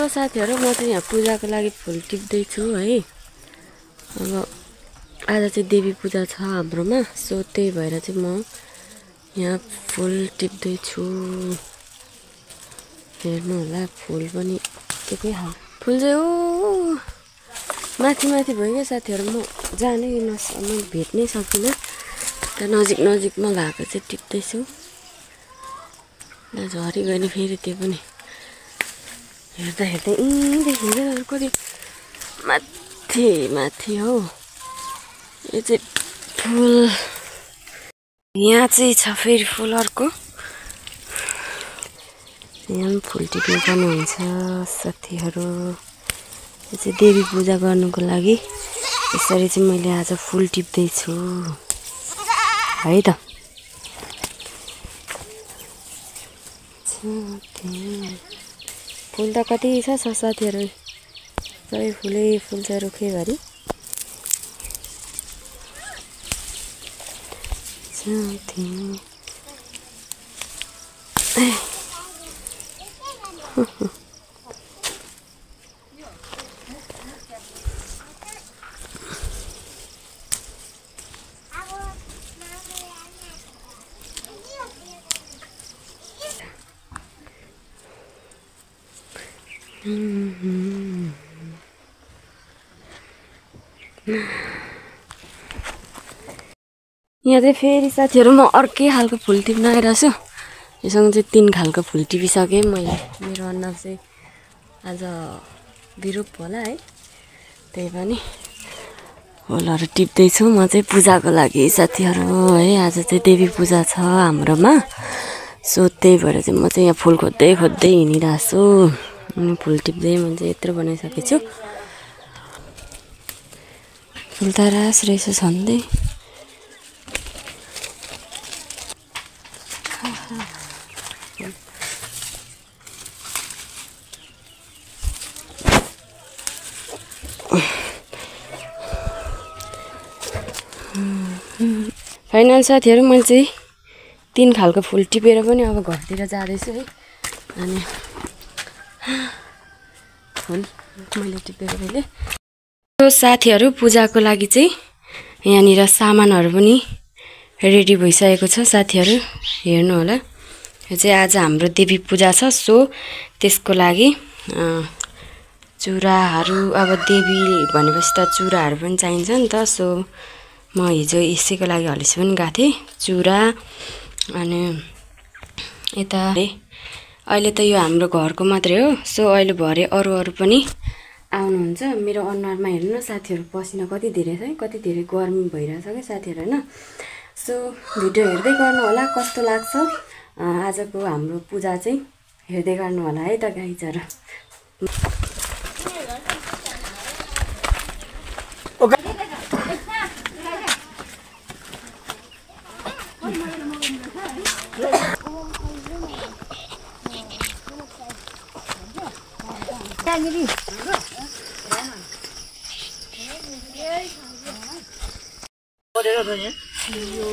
साथीहरु, म चाहिँ यहाँ पूजाको लागि फुल टिप्दै छु है। अब आज चाहिँ देवी पूजा छ हाम्रोमा, सो त्यही भएर चाहिँ म यहाँ फुल टिप्दै छु। हेर्नु होला, फुल पनि एकै हाल फुल चाहिँ ओ माथि माथि भयो क्या साथीहरु, म जानै नसम्म भेट्नै सकिनँ। त नजिक नजिकमा भएको चाहिँ टिप्दै छु। झरी गयो नि फेरि त्यो पनि हेर्दा हेर्दै देखिन्छ कति माथि माथि हो। यो चाहिँ फुल, यहाँ चाहिँ छ फेरि फुल अर्को। यहाँ पनि फुल टिप्नु पर्ने हुन्छ साथीहरु। यो चाहिँ देवी पूजा गर्नुको लागि यसरी चाहिँ मैले आज फुल टिप्दै छु है त। फुल त कति छ साथीहरु, सबै फुलै फुल छ रुखैभरि। यहाँ चाहिँ फेरि साथीहरु म अर्कै खालको फुल टिप्न आइरहेको छु। योसँग चाहिँ 3 खालको फुल टिपिसकेँ मैले। मेरो अनुहार चाहिँ आज बिरूप होला है, त्यही पनि फुलहरु टिप्दै छु म चाहिँ पूजाको लागि साथीहरु है। आज चाहिँ देवी पूजा छ हाम्रोमा, सो त्यही भएर चाहिँ म चाहिँ यहाँ फुल खोज्दै खोज्दै हिँडिरहेको छु। अनि फुल टिप्दै म चाहिँ यत्रो बनाइसकेको छु। फुल त रास रहेछ छन्दै। फाइनल साथीहरु, मैले चाहिँ 3 खालको फुल टिपेर पनि अब घरतिर जाँदैछु है। अनि फुल मैले टिपेर मैले साथीहरु पूजाको लागि चाहिँ यहाँनिर सामानहरु पनि रेडी भइसकेको छ साथीहरु। हेर्नु होला, यो चाहिँ आज हाम्रो देवी पूजा छ, सो त्यसको लागि चुराहरु, अब देवी भनेपछि त चुराहरु पनि चाहिन्छ नि त। सो म हिजो यसैको लागि हलिस पनि गएको थिएँ, चुरा। अनि यता अहिले त यो हाम्रो घरको मात्रै हो, सो अहिले भरे अरू पनि आउनुहुन्छ। मेरो अनुहारमा हेर्नु न साथीहरु, पसिना कति धेरै छ है, कति धेरै गर्मी भइरहेछ के साथीहरु हैन। सो भिडियो हेर्दै गर्नु होला कस्तो लाग्छ आजको हाम्रो पूजा चाहिँ, हेर्दै गर्नु होला है त गाइजहरु।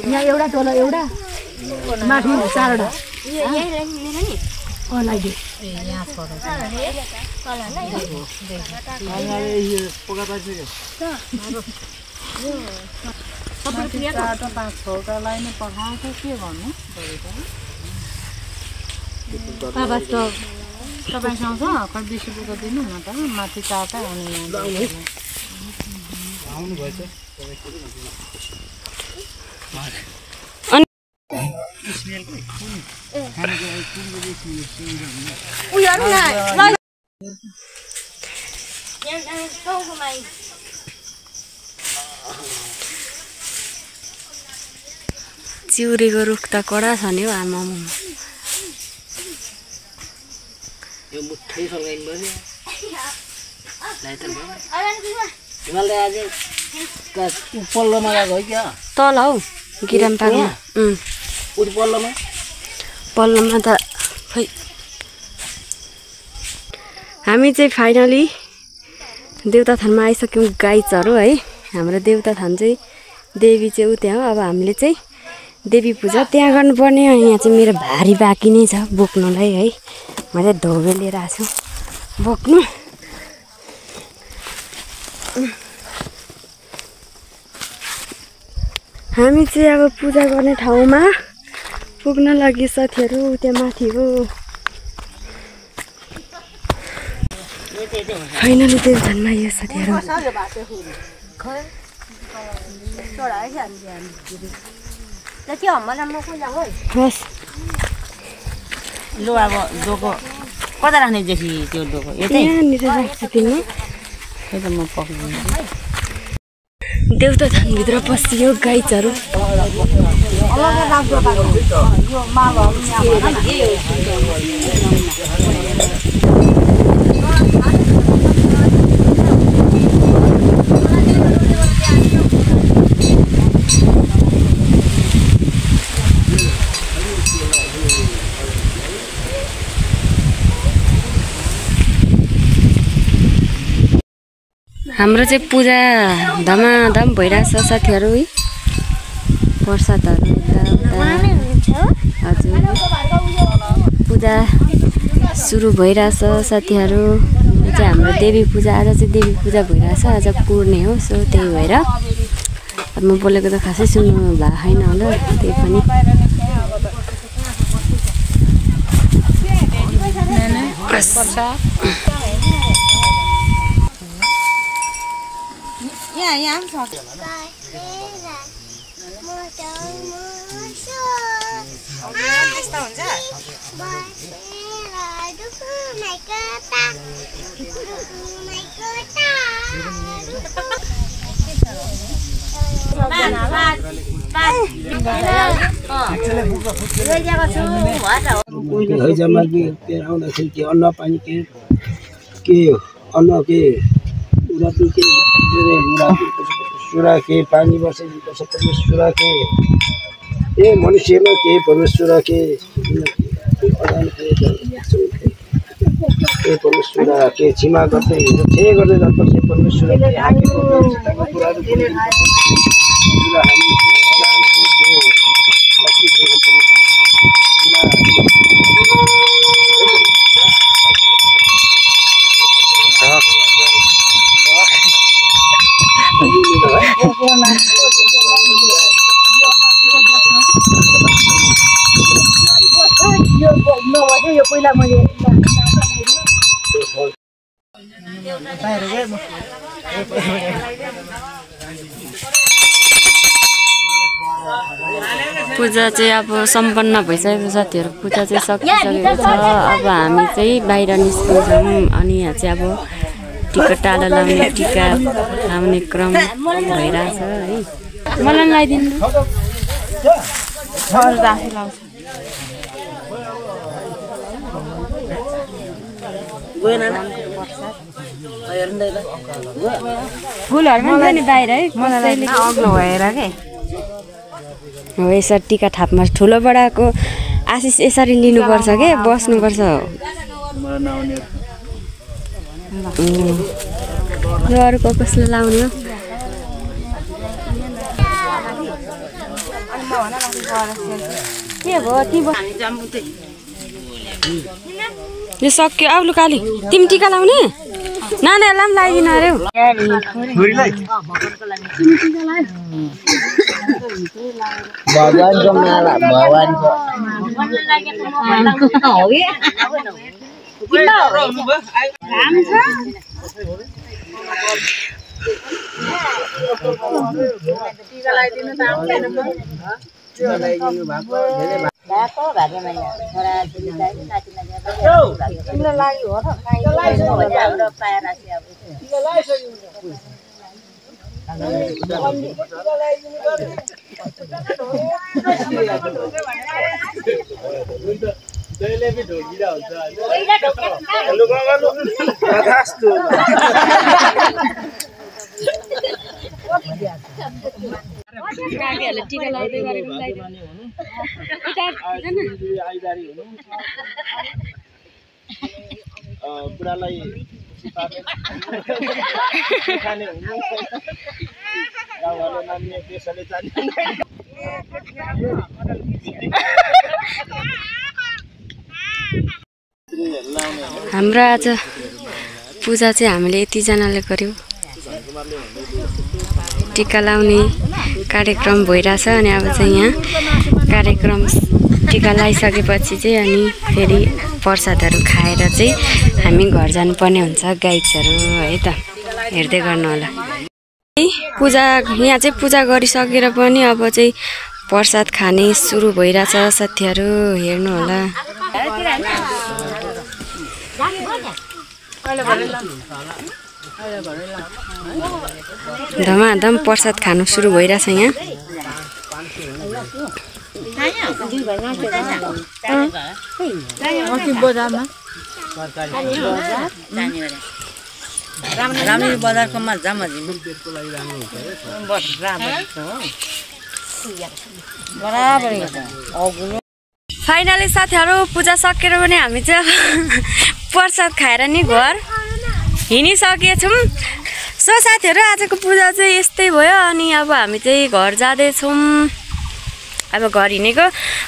यहाँ एउटा तल एउटा माथि 4वटा लगाइदियो। यहाँ तपाईँसँग छ खै 20 रुपियाँको दिनु न त, माथि 4वटा अनि आउनु भएछ। चिउरीको रुख त कडा छ नि हौ आमा। यो मुठै फर्काइनु पर्यो हिमालय आज पल्लोमा गएको है क्या, तल हौ गिराम पाक्नु। उति पल्लोमा त खै। हामी चाहिँ फाइनली देउताथानमा आइसक्यौँ गाइजहरु है। हाम्रो देउताथान चाहिँ देवी चाहिँ उ त्यहाँ हो। अब हामीले चाहिँ देवी पूजा त्यहाँ गर्नुपर्ने। यहाँ चाहिँ मेरो भारी बाँकी नै छ बोक्नलाई है। म चाहिँ धोबे लिएर आएको छु। बोक्नु। हामी चाहिँ अब पूजा गर्ने ठाउँमा पुग्न लागि साथीहरू त्यहाँ माथि हो। फाइनली देवथानमा यो साथीहरू। हस् लो अब डोको कता राख्ने जेसी त्यो डोको यतै यहाँनिर राख्छु तिमी। त म पक्रिदिन्छु। देवथानभित्र पसियो गाइजहरू। हाम्रो चाहिँ पूजा धमाधम भइरहेछ साथीहरू है। प्रसादहरू हजुर पूजा सुरु भइरहेछ साथीहरू। यो चाहिँ हाम्रो देवी पूजा। आज चाहिँ देवी पूजा भइरहेछ। आज पूर्णे हो, सो त्यही भएर म बोलेको त खासै सुन्नु भएको छैन होला। त्यही पनि आउँदाखेरि के अन्न पानी के अन्न के परमेश्वरा के पानी परमेश्वरा के ए मनुष्य के परमेश्वरा के परमेश्वरा के क्षमा गर्दै जानुपर्छ। परमेश्वरा के पूजा चाहिँ अब सम्पन्न भइसकेको साथीहरू। पूजा चाहिँ सकिसकेको छ। अब हामी चाहिँ बाहिर निस्किन्छौँ। अनि यहाँ चाहिँ अब टिका टाला लाउने टिका लाउने क्रम भइरहेछ है। मलाई लगाइदिनु। फुलहरू पनि नि बाहिर है। मलाई अग्लो भएर के हो यसरी टिका थापमा ठुलो बडाको आशिष यसरी लिनुपर्छ के बस्नुपर्छ। यो अरूको कसले लाउने हो? के भयो यो सक्यो। अब लुकाली तिमी टिका लाउने नानीहरूलाई पनि लगाइदिनु अरे हौ। टिका लाउँदै गरेको बुढालाई खाने हुनु गाउँघरले मान्ने पेसाले जाने हाम्रो आज पूजा चाहिँ हामीले यतिजनाले गर्यौँ। टिका लाउने कार्यक्रम भइरहेछ अनि अब चाहिँ यहाँ कार्यक्रम टिका लगाइसकेपछि चाहिँ अनि फेरि प्रसादहरू खाएर चाहिँ हामी घर जानुपर्ने हुन्छ गाइड्सहरू है त, हेर्दै गर्नु होला। पूजा यहाँ चाहिँ पूजा गरिसकेर पनि अब चाहिँ प्रसाद खाने सुरु भइरहेछ साथीहरू, हेर्नु होला। धमाधम प्रसाद खानु सुरु भइरहेछ यहाँ। रामली बजारको मा जाम फाइनली साथीहरू पूजा सकेर पनि हामी चाहिँ प्रसाद खाएर नि घर हिँडिसकेछौँ। सो साथीहरू आजको पूजा चाहिँ यस्तै भयो अनि अब हामी चाहिँ घर जाँदैछौँ। अब घर हिँडेको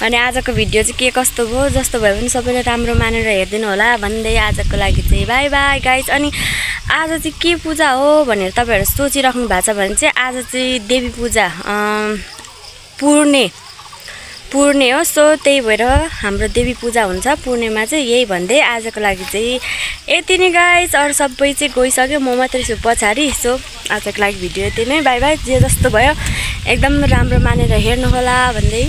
अनि आजको भिडियो चाहिँ के कस्तो भयो, जस्तो भयो भने सबैले राम्रो मानेर हेरिदिनु होला भन्दै आजको लागि चाहिँ बाई बाई गाइज। अनि आज चाहिँ के पूजा हो भनेर तपाईँहरू सोचिराख्नु भएको छ भने चाहिँ आज चाहिँ देवी पूजा पूर्णे हो। सो त्यही भएर हाम्रो देवी पूजा हुन्छ पूर्णेमा चाहिँ, यही भन्दै आजको लागि चाहिँ यति नै गाइज। अरू सबै चाहिँ गइसक्यो, म मात्रै छु पछाडि। सो आजको लागि भिडियो यति नै, बाई बाई। जे जस्तो भयो एकदम राम्रो मानेर हेर्नु होला भन्दै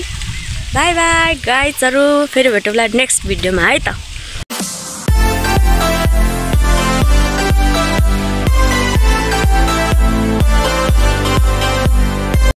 बाई बाई गाइजहरू। फेरि भेटौँला नेक्स्ट भिडियोमा है त।